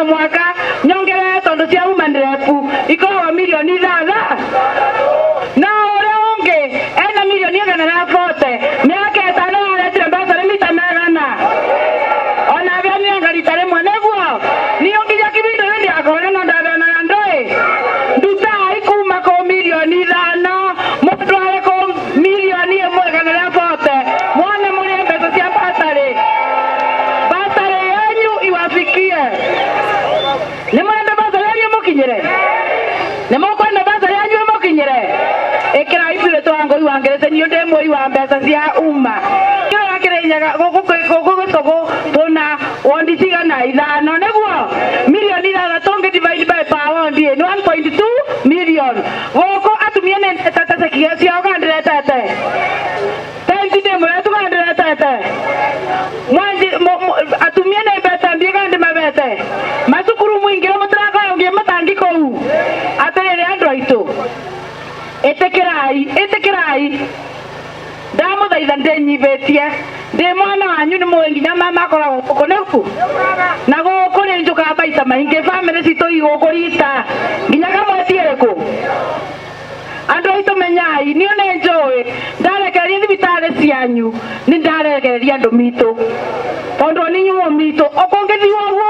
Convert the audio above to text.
O mwaka nyongerere tondu cia woman rep ikoragwo milioni ithatha na uria ungi ena milioni igana na bote miaka 5 aretire mbeca mita megana ona abeanire rita rimwe niguo niyo nginya kibindo hindi akona no ndabeanaga ndui ndutai kuma ku milioni 5 mutware ku milioni 1 140 mwone murie mbeca cia bursary. Bursary yenyu iwafikie. Nĩ mũrenda bursary yanyu mũkinyĩre? Nĩ mũkwenda bursary yanyu ĩmũkinyĩre? Ĩkĩra ibirĩtũ wa ngũi wa ngerece niĩ ndĩ mũi wa mbeca cia uma kĩrĩa kĩrĩnyaga gũkũ gĩcũgũ tũna wondi 500 nĩguo milioni 6 ngĩ divide by per wondi nĩ 1.2 million. Gũkũ atumia nĩ ndetete cekia ciao kana ndĩretete tenti ndĩ mũretu kana ndĩretete mwanji atumia nĩ mbete mbie kana ndĩmabete macukuru muingĩre mũtirakoyongie matangi kũu. Atĩrĩrĩ andũ aitũ, ĩtĩkĩrai, ĩtĩkĩrai, ndamũthaitha, ndĩnyibĩtie ndĩ mwana wanyu nĩ mũĩ nginya mama akoragwo gũkũ nĩku na gũkũ nĩ njũkaga maita maingĩ bamĩrĩ citũ igũkũ rita nginya kamweti ĩrĩkũ. Andũ aitũ, menyai niĩ nĩ njũĩ ndarekereria thibitarĩ cianyu nĩ ndarekereria andũ mitũ tondũ nĩ inyuĩ mitũ ũkũngĩthiĩ ũguo.